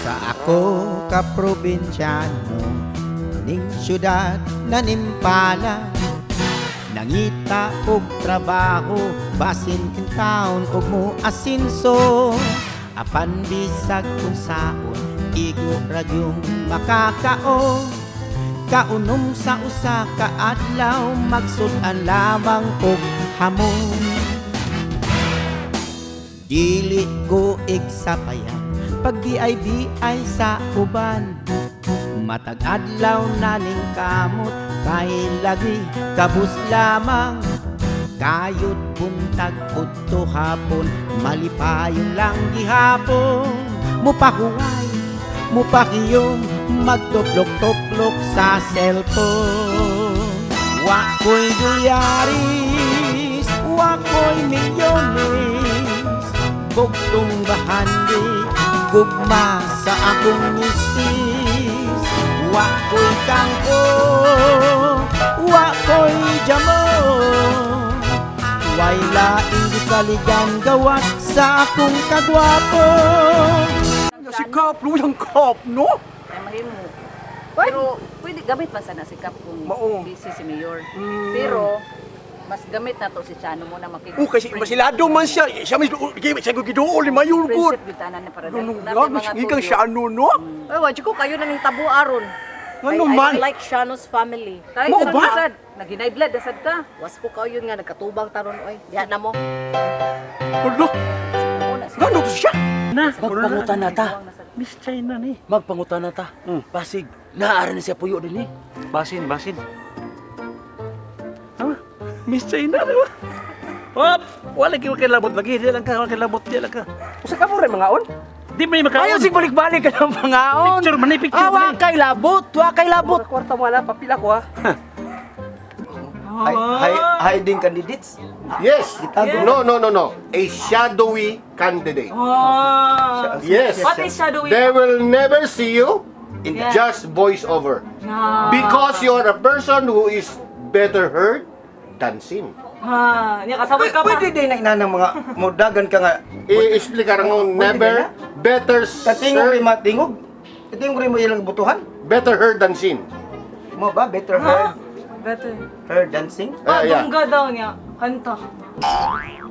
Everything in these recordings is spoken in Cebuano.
Sa ako ka probinsyano ning syudad na nimpala, nangita og trabaho basin in town og mo asinso, apan bisag kung saon igo ra gyung makakaon. Kaunom sa usa ka adlaw, magsud-an lamang og hamon. Dili ko igsapayan pag di ay sa uban. Matag adlaw na ning kamot kay lagi kabus lamang. Kayod buntag udto hapon, malipayon lang gihapon. Mupahuway, mupakiyom, magtuplok-tuplok sa cellphone. Wa ko'y dolyaris, wa ko'y milyones, bugtong bahandi, gugma sa akong misis. Wa ko'y kangko, wa ko'y jamo, way laing gisaligan gawas sa akong kagwapo. Si Kap, luyang Kap, no? Ay mahimo. Pero pwede gamit man sana si Kap kung Mao. busy si Mayor. Pero mas gamit na to si Chano mo na makik. Oh, kasi masilado man siya. Siya may siya giduol ni Mayor gud. Friendship gyud tanan na para No, no, na no, gikan siya ano, no? Ay, wa ko kayo na ning tabo aron. Ano I man? don't like Shano's family. Kay Mao ba? sad, naghinay-blood dasad ka. Was ko kayo nga nagkatubang taron oy. Diha na mo. Ano? Muna si Ngano to siya? Magpangutan na ta. Miss China ni. Magpangutan na ta. Pasig, naara na siya puyo din eh. Basin, basin. Ha? Miss China, di ba? Hop! Wala kayo kilabot lagi. Di lang ka, wala kilabot. Di lang ka. Usa ka mo rin mga on? Di ba yung makaon? Ayaw sig balik-balik ka ng mga on. Picture man eh, picture Ah, wa man eh. kay labot, wa kay labot. Kwarta mo ala, papila ko ha. Hiding candidates. Yes. No, no, no, no. A shadowy candidate. Oh. Yes. What is shadowy? They will never see you. Yeah. Just voice over. Ah. Because you are a person who is better heard than seen. Ha, niya kasabay ka pa. Pwede din na inanang mga mudagan ka nga. I-explicar mo, never better Katingog served, rin matingog. Katingog rin mo ilang butuhan. Better heard than seen. Mo ba? Better heard, Better. Heard dancing? Ah, Ah, yeah. dungga daw niya. Kanta.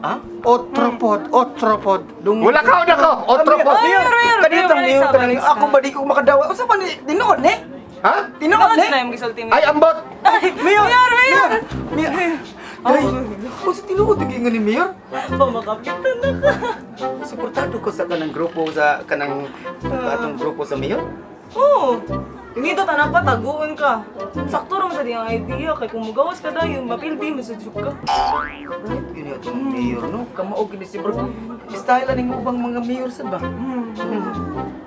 Ha? Otropod, otropod. Wala ka na ko, otropod. Mayor, mayor, Kanitang mayor, mayor balik sa, kanang balik sa. ako ba di ko makadawa? Unsa man ni tinuod ni? Ha? Tinuod Tinuod ni? na yung gisulti mo. Ay, ambot! Mayor! Mayor, mayor! Mayor! Day, unsa tinuod ang ingon ni Mayor? Pamakapitan na ka. Suportado ko sa kanang grupo sa kanang atong grupo sa Mayor. Oo. Dito tanan pa, taguon ka. Sakto ra man sa diyang idea kay kung mugawas ka dayon, mapildi mo sa ka. Right, yun yung atong mayor, no? Kamao gini si bro. Style ning ubang mga mayor sad ba?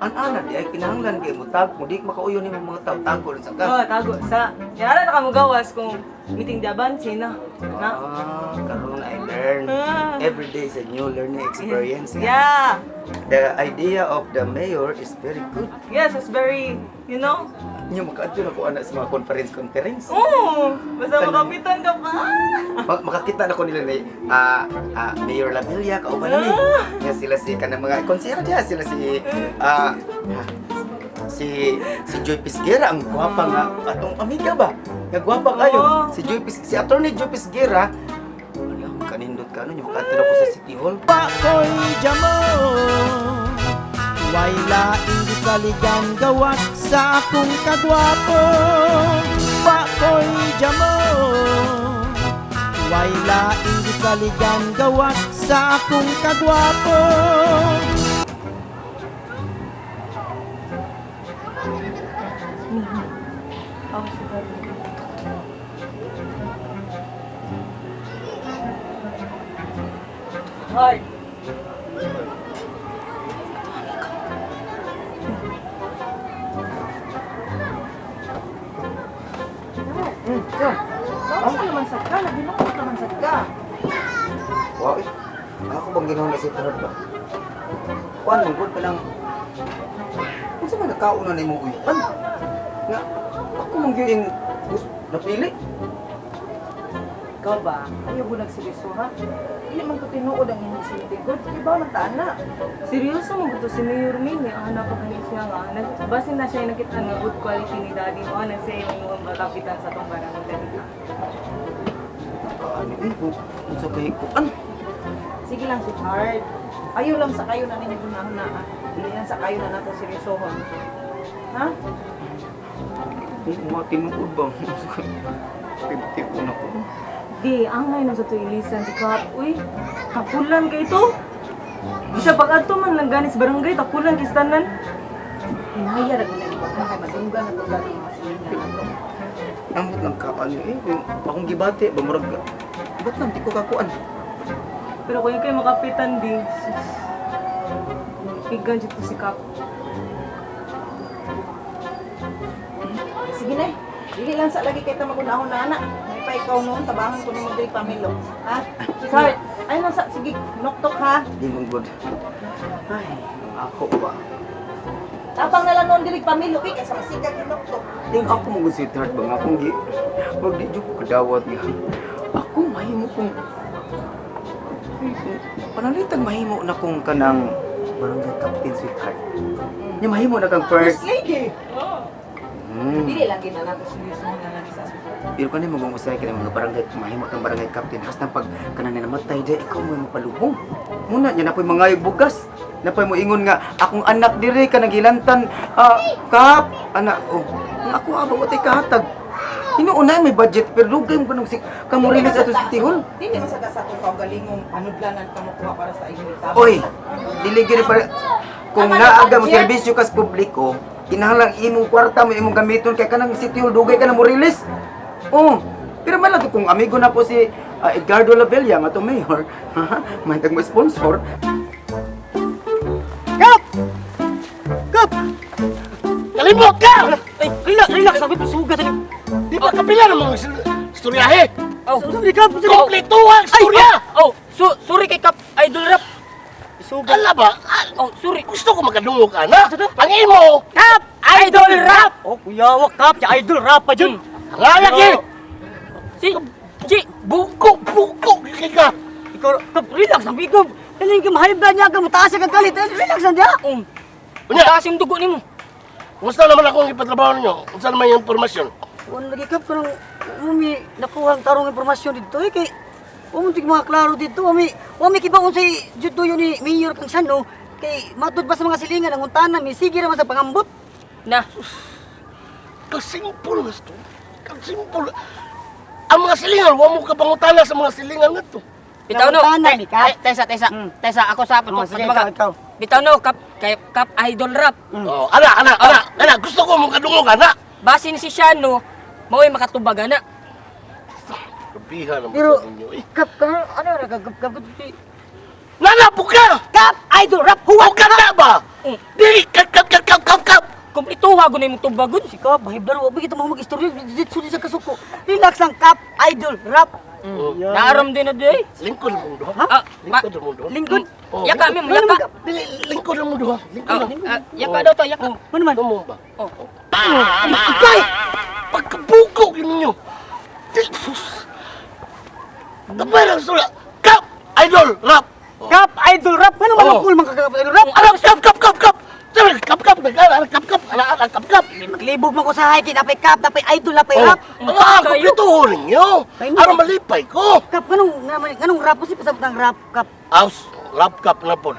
An-ana di ay kinahanglan kay mo tag mo di makauyon nimo mga tao, tago lang sa ka. Oo, tago sa. Yara na ka mugawas kung meeting di abansi na. Na. Ah, karon I learn. Every day is a new learning experience. Yeah. The idea of the mayor is very good. Yes, it's very. Nya makaadto na ko ana sa mga conference conference. Oo, basta makapitan ka pa. Makakita na ko nila ni Mayor Lavilla kauban na ni. Nya sila si kanang mga konsehal diha sila si si si Joy Pisguera, ang gwapa nga atong amiga ba? Nga gwapa kayo. Oo. Si Joy Pis si Attorney Joy Pisguera. Wala, kanindot ka ano, nya makaadto na ko sa City Hall. Pakoy jamo, way laing gisaligan gawas sa akong kagwapo. Pakoy jamo, way laing gisaligan gawas sa akong kagwapo. Ako si Daddy. Hi. Asa naman sad ka? Naginoo naman sad ka. Wow, eh. Ako bang ginawa na si Tunod ba? Kuan man gud pa lang. Unsa man nakauna nimo uy? Pan. Nga Ako man gyud yung napili. Ikaw ba? Ayaw mo nagseryoso ha? Hindi man ko tinuod ang inyong silbi. God, iba lang taan na. Seryoso mo to si Mayor May. May anak ko kani siya nga. Basin na siya yung nakita nga good quality ni daddy mo. Ano siya yung mga makapitan sa tong barangay. Kaano eh, kung unsa kay kuan. Sige lang, sweetheart. Ayaw lang sa kayo na ninyo gunahon na. Ah. Dili lang sa kayo na nato seryosohon. Ha? Kung mga tinuod ba? Tinuod na ko. Di, angay na sa to ilisan si Kap. Uy, tapulan kay ito. Bisa pag adto man lang ganis barangay, tapulan kay tanan. Hinaya ra gud na iba kay madunggan na to gani mga silingan ato. Amot lang ka ano eh. Kung akong gibati ba murag ba't lang di ko kakuan? Pero kung kay makapitan di, sus. Pigan jud to si Kap. Sige na. Dili lang sa lagi kay ta magunahon na anak. May pa ikaw noon tabangan ko nimo diri pamilo. Ha? Sweetheart, ay lang sa sige, noktok ha. Di man good. Ay, ako ba? Tabang na lang noon diri pamilo kay kaysa masikag yung noktok. Ding ako mo good sweetheart ba nga akong gi wag di jud ko kadawat nga. Ako mahimo kong panalitan mahimo na kong kanang barangay captain sweetheart. Nya mahimo na kang first. Lady. Hmm. Dili lang gina nato seryoso na lang sa sweetheart. Pero kanay magungusay ka ng mga barangay, mahimo kang barangay captain. Hasta pag kanang namatay di, ikaw mo yung mapalubong. Muna niya napoy mga bugas. Napoy mo ingon nga, akong anak dire ka nagilantan, ah, kap, anak, oh. Ang ako abang utay kahatag. Hinuuna may budget pero dugay mo kanang si kamurilis ato sa tihol. Dili man sa sa atong kaugalingong panudlanan ka mo kuha para sa imong tabang. Oy, dili gyud para kung naaga mo serbisyo kas publiko, kinahanglan imong kwarta mo imong gamiton kay kanang City Hall dugay ka na mo release. Oh, pero man lang to kung amigo na po si Edgardo Lavella nga to mayor, may mo sponsor. Kap! Kap! Kalimot ka! Ay, relax, relax. Sabi ko, sugat. Di ba kapila ng mga istoryahe? Oh, sorry, Kap. Sorry. Kompleto ang istorya! Oh, sorry kay Kap Idol Rap. Sugat. Ala ba? Oh, sorry. Gusto ko makadungog ka na. Ang imo, Kap! Idol Rap. Oh, kuya, wak, Kap. Ya, idol rap pa dyan. ang lalaki! Si Si Buko, buko, kay ka! Ikaw, Kap, relax. Sabi ko, Kaling ka mahibla niya ka, mataas ka galit. Eh, relax lang niya. Unya, Taas yung dugo nimo. kumusta naman ako ang ipatrabaho ninyo? Unsa naman yung impormasyon? Wala lagi, Kap. Parang umi nakuha ang tarong impormasyon dito. Eh, kay umuntik mga klaro dito. Umi, umi kiba unsay dito yun ni Mayor kang siya, no? Kay matud ba sa mga silingan ang untana, may sige raman sa pangambot. Na. Kasimple nga ito. Kasimple. Ang mga silingan, wa mo kapangutana sa mga silingan nga to. Bitaw no. Nangutana ni Kap. Tesa, tesa. Tesa ako sa Oh, sige, ikaw, ikaw. Bitaw no, Kap kay Kap Idol Rap. Oh, ana, ana, ana, ana, gusto ko mong kadungog, ana. Basin si Shano, mao'y makatubag ana. Kabiha naman Pero, sa inyo eh. Kap, ka, ano, kap, kap, kap, Nana, buka! Kap, idol rap, huwag Buka na ba? Dili, kap, kap, kap, kap, kap, kap! Kumplituha gud imong tubag gud. Si Kap, mahibla ro, kita mga mag-istorya, dito sa kasuko. Relax lang, Kap, idol rap. Naaram din na di. eh. Lingkod mong duha. Ah, ma- Lingkod mong duha. Lingkod. Oh, Yaka mi mo yaka. Dili, lingkod mong duha. Lingkod Oh, lang. yaka daw to, yaka. Ano man? Tumo ba? Oh. Agay! Pagkabuko ninyo! Dili, sus! Kapay lang sula! Kap! Idol! Rap! Kap, idol rap. Ano man ang Oh. cool mga kakap idol rap? Arap, kap, kap, kap, kap! Sabi, kap, kap, nag-aral, kap, kap, ala, ala, kap, kap! Maglibog man ko sa hiking, napay kap, napay idol, napay Oh, rap. ang kumpleto ninyo! Ay, Aron malipay ko! Kap, nganong rap ko si pasabot ang rap, kap. Aus, rap kap na po.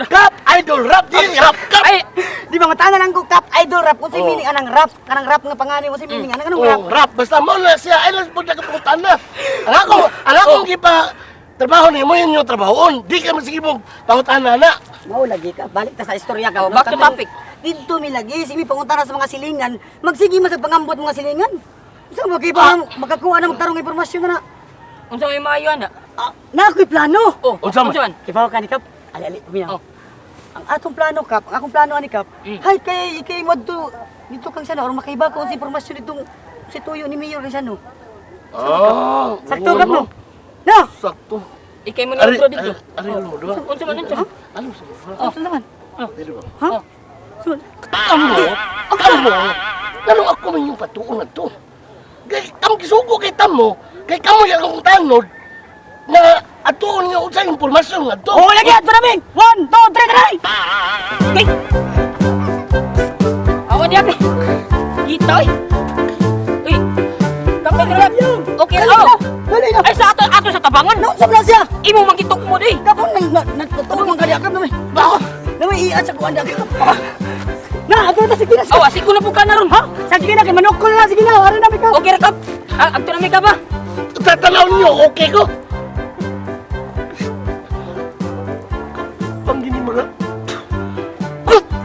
Kap, idol, rap, dili, rap, kap! Ay, Di ba matana lang ko kap, idol rap. Kung sa Oh. meaning anang rap, kanang rap nga pangani mo sa meaning anang anong rap. Oh, rap, basta mo na siya, ay lang po nagkapuntaan na. Ang akong gipa, trabaho nimo yun yung trabahoon. Di ka masige mong pangutan na na. Mao lagi ka, balik ta sa istorya ka. Oh, back to topic. Dito mi lagi, sige pangutana sa mga silingan, magsige man sa pangambot mga silingan. Sa magiba makakuha na magtarong impormasyon na na. Unsa may maayo ana? Ah, na ako'y plano. Oh, Unsa man? unsa man? Kibaw ka ni Kap. Ali ali paminaw. Oh. Ang atong plano Kap, ang akong plano ani Kap. Hay kay kay madto dito kang siya no, aron makaiba ko sa impormasyon ditong si tuyo ni Mayor kang siya no. Oh, Sakto Kap no. No. Sakto. Ikay mo Ari, ni dito. ari, ari mo duha. Unsa man unsa man? Ano sa duha? Oh. Unsa naman? Dili ba? Ha? Oh. Sun. Amo, amo. Nganong ako man yung patuon na to? Kay kam gisugo kay tamo, kay kamo yang akong tanod na atuon nga unsay impormasyon nga to. Oh, lagi ato namin. 1 2 3 try. Okay. Awa diya pre. Ito eh. Uy. Kapit ra. Okay ra. Oh. Dali na. Ay sa ato ato sa tabangan. No, sa siya. Imo magitok mo di. Kapon nang nagtutulong man kadi akap naman. Ba? Naman iat sa kuan akap. Na, ato ta sige na. Awa sige na po ka na ron ha. Sa sige na kay manukol na sige na, ara na ka. Okay ra kap. Ah, Agto na may ka ba? Tatanaw niyo, okay ko? Ang gini mga...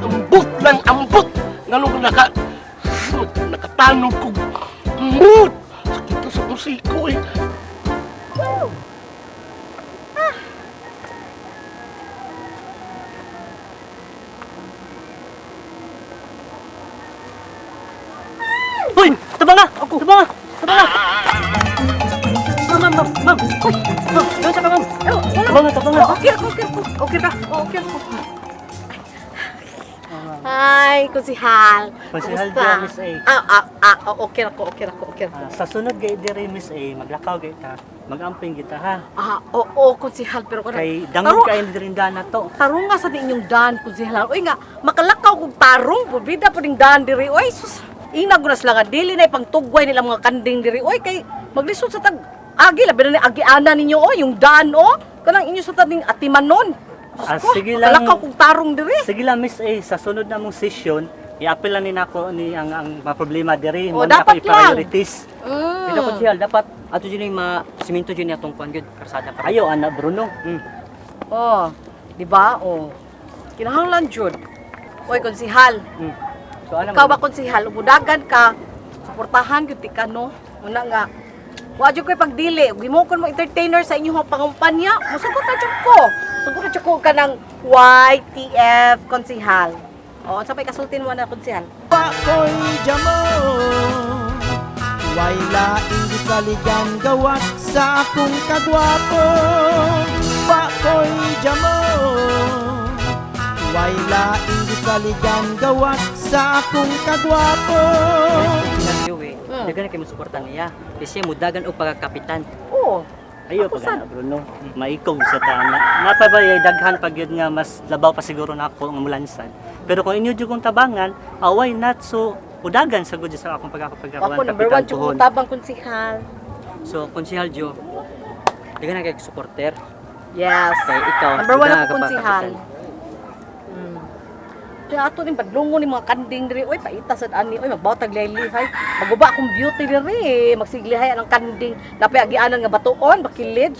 Ambot lang, ambot! Nganong naka... Nakatanog ko. Ambot! Sakit na sa musiko eh. Uy, tabanga. Tabanga. Tabanga. Ma'am, ma'am, ma'am, ma'am. Uy, ma'am, doon sa ka, ma'am. Tabanga, tabanga. Okay ako, okay ako. Okay ka? Oo, okay ako. Hi, Konsihal. Konsihal Kumusta? dyan, Miss A. Oh, okay ako, okay ako, okay ako. Ah, sa sunod gay dire Miss A, maglakaw gay ta, magamping kita ha. Ah, oo, Konsihal, pero kana. Kay dangog kay diri dana to. Tarong nga sa inyong daan, Konsihal. Uy nga, makalakaw kog tarong, bubida po ning daan diri. Uy, sus, inag ko na sila nga, dili na ipangtugway nila mga kanding diri. Uy, kay maglisod sa tag, agi, labi na ni agiana ninyo, oh, yung daan, oh. Kanang inyo sa taning atimanon. Sus Ah, ko, sige lang. makalakaw kog tarong diri. Sige lang Miss A, sa sunod na mong session, i-appeal lang ni nako ni ang mga problema diri, Oh, mo na dapat ako i-priorities. Mm. Pero konsehal dapat ato jud yung ma simento jud ni atong kuan gyud karsada para. Ayo ana Bruno. Oh, di ba? Oh. Kinahanglan jud. Oy, konsihal. So alam Ikaw ba konsihal, umudagan ka, suportahan gyud ti ka no. Muna nga. Wa jud ko'y pagdili, ug kon mo entertainer sa inyong pangumpanya. Musugot na jud ko. Sugot na jud ko ka ng YTF konsihal. Oh, sa may kasultin mo na konsihal. Pakoy jamo Way laing gisaligan gawas sa akong kagwapo. Pakoy jamo Way laing gisaligan gawas sa akong kagwapo. Joey, dagan kay mo suporta niya. Kasi mudagan og pagkakapitan. Oo. Ayo pag ana Bruno, maikog sa tana. Napa ba ay daghan pag yun nga mas labaw pa siguro na ako nga mulansad. Pero kung inyo jud kong tabangan, away not so udagan sa gud sa akong pagkakapagkakuan Ako number 1 jud ko tabang konsihal. So konsehal Jo, dagan kay suporter. Yes. Kay ikaw, Number 1 mudagan ako ka pa konsihal. kapitan. Kaya ato ning badlongon ni mga kanding diri, oy paita sad ani, oy magbawtag lihay. Maguba akong beauty diri, magsiglihay ang kanding. Napay agianan nga batuon, bakilid.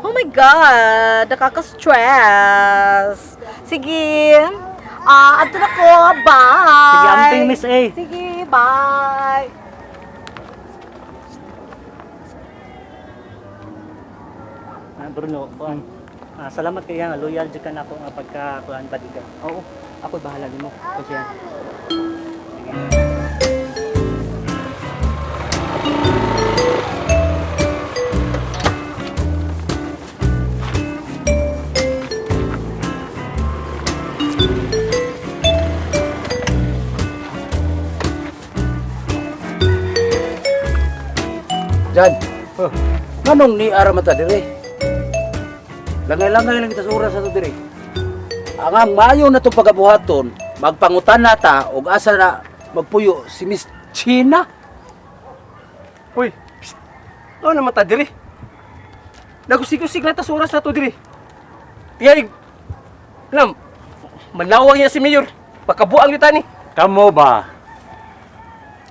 Oh my God, nakaka-stress. Sige. Ah, adto na ko. Bye. Sige, amping, Miss A. Sige, bye. Ah, Bruno, kuan. Ah, salamat kay nga loyal jud ka nako nga pagka kuan bodyguard. Oo, ako bahala nimo, konsehal. Jan, nganong ni ara mata dire? Langay-langay lang kita sa oras ato dire. Ang ang maayo na itong pagabuhaton, magpangutan na ta og asa na magpuyo si Miss China. Uy, psst. Ano naman ta diri? Nagusig-usig lang ta sa oras na to diri. Tiyay, alam, manawang niya si Mayor. Pagkabuang yun tani. Kamo ba?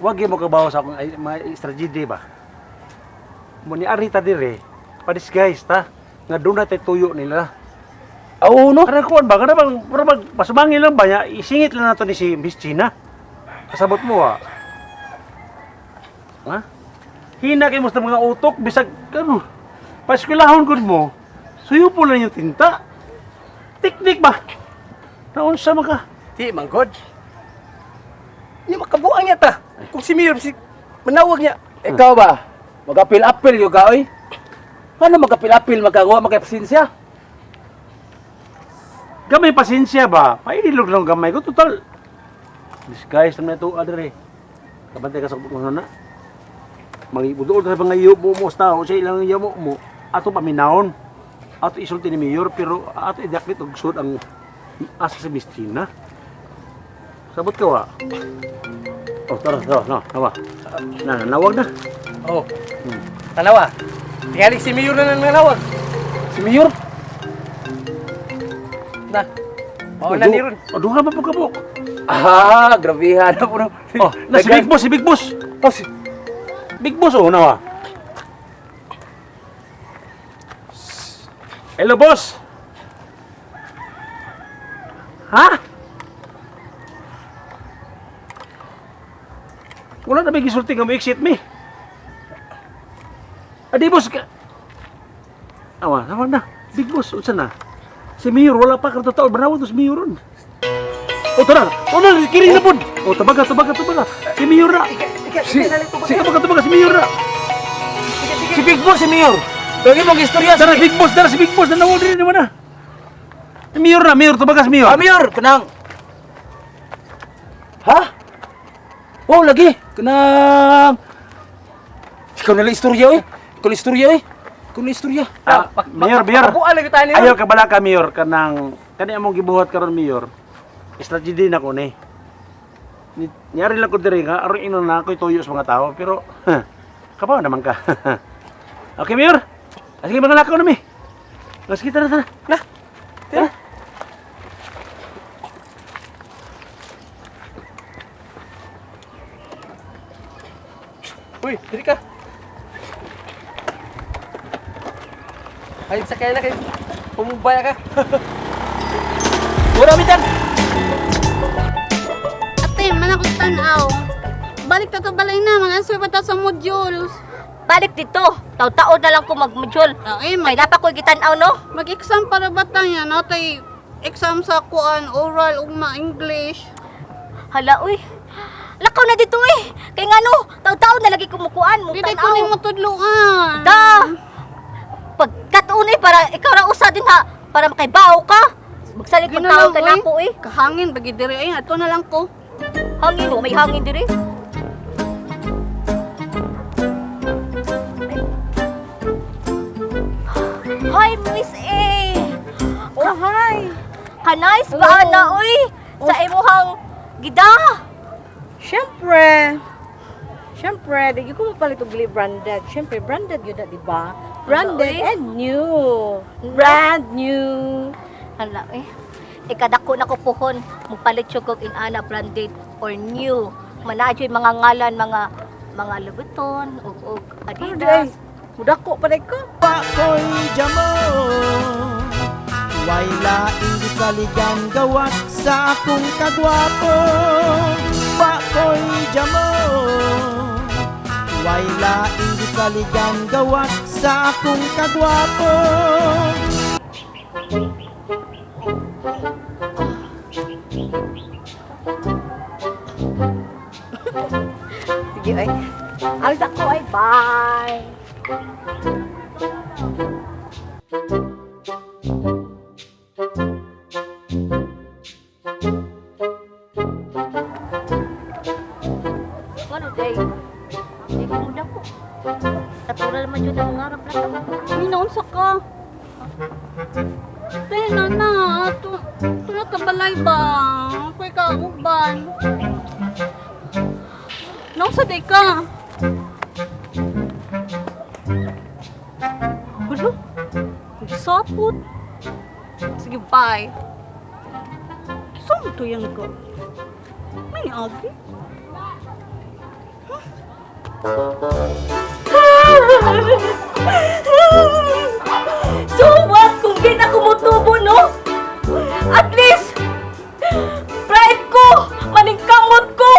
Wag mo kabaw sa akong ay, mga strategy ba? Mo ni Arita dire, pa-disguise ta nga doon na tuyo nila. Oo no. Kanang kuan ba? Kanang bang mura bang pasumangin lang ba niya? Isingit lang nato ni si Miss China. Kasabot mo ah. Ha? Hina kay mo sa mga utok bisag kano. Paskwelahon gud mo. Suyo po lang yung tinta. Teknik ba? Naunsa man ka? Di, manggod. Niya makabuang niya ta. Kung si Mayor, si, manawag niya. Ikaw ba? Magapil-apil yung ka, oy. Ano magapil-apil magkagawa magkapasinsya? Gamay pasensya ba? Pailog lang gamay ko. Total. Disguise naman ito, adre. Kabantay ka sa kung na. Mangibudool ka sa mga iyo mo sa tao sa ilang iyo mo. Ato paminawon. Ato isulti ni Mayor pero ato idaklit og sud ang asa sa Miss Gina. Sabot ka wa. Oh, tara, tara, no, nawa. Na, nawag na. Oh. Tanawa. Tingali si Mayor na nang nanawag. Si Mayor? Na. Oh, na ni ron. Oh, duha pa po kabuk. Ah, grabehan na po. Oh, na si Big Boss, si Big Boss. Oh, si Big Boss oh, nawa. Hello, boss. Ha? Wala na may gisulti nga mo exit me. Adi boss ka. Awa, awa na. Big Boss, unsa na? Si Mayor wala pa karon taon, banawon to si Mayor ron. O tara, o na, kiri na pod. O tabaga, tabaga, tabaga. Si Mayor na. Si, si tabaga, tabaga, si Mayor na. Si Big Boss, si Mayor. Lagi mong istorya. Dara Big Boss, dara si Big Boss, nanawag din naman na. Si Mayor na, Mayor, tabaga si Mayor. Ah, Mayor, kanang. Ha? Oh, lagi. Kanang. Ikaw na lang istorya, oy. Ikaw na istorya, oy. Ikaw na istorya. Ah, Mayor, Mayor. Mabuan lagi tayo ni ron. Ayaw ka bala ka, Mayor, kanang kani among gibuhat karon Mayor. Strategy na ko ni. Niyari lang ko diri nga aron ino na ako'y tuyo sa mga tao pero kapaw naman ka. Okay, Mayor. Ah, sige, mga lakaw na mi. Mas kita na tara. Na. Tara. Uy, diri ka. Ay, sakay na kay pumubaya ka. Ura, mitan. Ate, manakot tanaw. Balik ta to balay na, mga answer pa ta sa modules. Balik dito. Taw-taon na lang ko mag-module. Ay, Kay dapat ko gitan-aw no. Mag-exam para ba tayo, no? Tay, exam sa kuan, oral, ugma, English. Hala uy. Lakaw na dito eh. Kay ngano, taw-taon na lagi kumukuan mo Dili ko ni tan-aw. matudluan. Da. Pagkatuon eh para ikaw ra usa din ha para makaibaw ka. Magsalig Gina pag tao lang, ka oy. nako eh. Kahangin, bagi diri ay, ato na lang ko. Hangin mo, may hangin diri. Hi, Miss A. Oh, hi. Ka-nice ba na oy sa imuhang gida. Siyempre. Siyempre, di ko mapalit og dili branded. Siyempre, branded yun na, di ba? Branded Oy. and new. Brand new. Hala eh. Ikadako na ko puhon mupalit siya kog inana branded or new. Manadyo'y mga ngalan mga Louboutin ug Ano di ay? Adidas. Mudako pa ko. Pakoy jamo Way laing gisaligan gawas sa akong kagwapo. Pakoy jamo Way laing gisaligan gawas sa akong kagwapo. Sige ay. Alis ako ay. Bye. Ano day? Day ko mudako. Natural man jud ang ngarap na to. Minaunsa ka. Te, nana, ato, ato na tabalay ba? Ako'y kauban. Naunsa di ka? Ano? Sapot. Sige, bye. Saan to yan ka? May agi? So what kung di na kumutubo, no? At least, pride ko, maningkamot ko.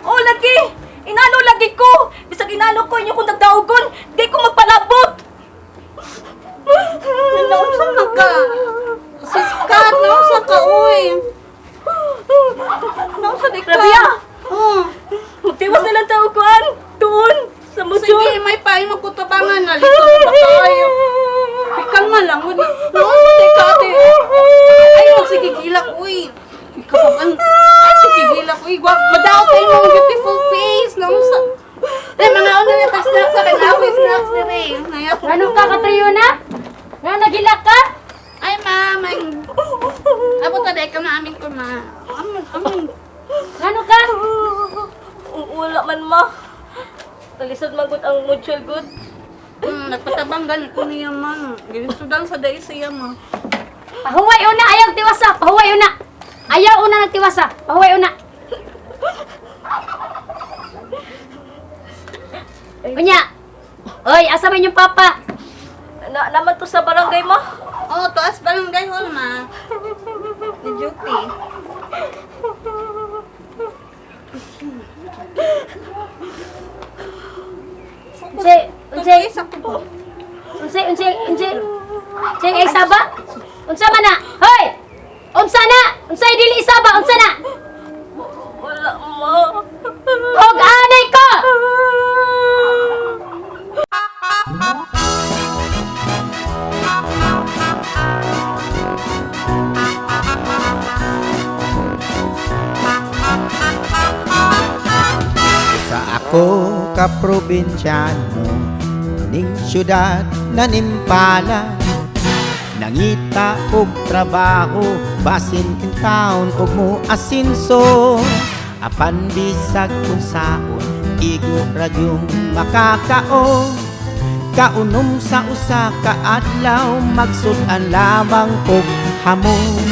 O lagi, inano lagi ko. Bisag inano ko inyo kung dagdaogon, di ko magpalabot. Naunsa na ka? Siskat, naunsa ka, uy. Naunsa di ka? Rabia! Oh. Magtiwas na lang tao kuan, doon, sa module. Sige, may paay magkutabangan na. Lisod na ba kayo? Ay, kalma lang. Naunsa di ka, ate. Ay, sige, gilak, uy. Kapag, ay, sige, gilak, uy. Madaot tayo mong beautiful face. Snacks sa kanya. Ako'y snacks ni Ray. Anong ka, Catriona? Nga nagilak ka? Ay, ma'am. Ay, abot na dahil ka na amin ko, ma. Amin, amin. Ano ka? Wala man, ma. Talisod man gud ang mutual good. Nagpatabang ganit ko niya, ma'am. Gilisudan sa dahil siya, ma. Pahuway una, ayaw tiwasa. Pahuway una. Ayaw una nagtiwasa. Pahuway una. Unya. Oy, asa man yung papa? Na naman to sa barangay mo? Oo, oh, taas barangay hall, ma. Ni duty. Unsay, unsay, unsay, unsay, unsay, unsay ay saba? Unsa man na? Hoy! Unsa na? Unsay dili isaba? Unsa na? Wala mo. Og anay ko! Sa ako ka probinsyano ning syudad na nimpala, nangita og trabaho basin in town og mo asinso, apan bisag unsaon igo ra gyung makakaon. Kaunom sa usa ka adlaw, magsud-an lamang og hamon.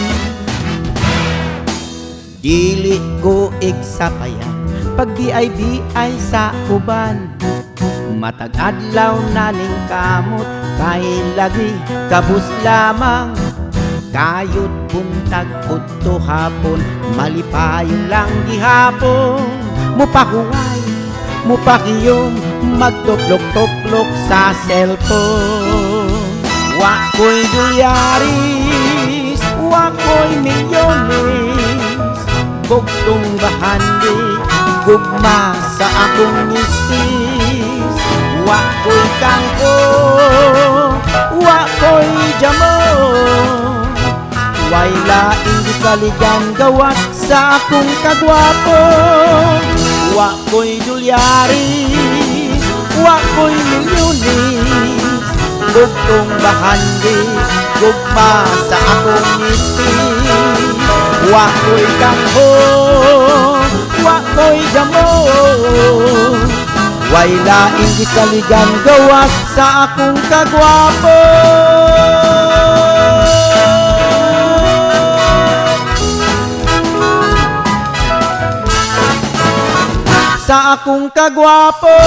Dili ko igsapayan pag BIBI sa uban. Matag adlaw na ning kamot kay lagi kabus lamang. Kayod buntag udto hapon, malipayon lang gihapon. Mupahuway, mupakiyom, magtuplok-tuplok sa cellphone. Wa ko'y dolyaris, wa ko'y milyones, bugtong bahandi, gugma sa akong misis. Wa ko'y kangko, wa ko'y jamo, way laing gisaligan gawas sa akong kagwapo. Wa ko'y dolyaris, wa ko'y milyones, bugtong bahandi, gugma sa akong misis. Wa ko'y kangho, wa ko'y damo, way laing gisaligan gawas sa akong kagwapo. Sa akong kagwapo.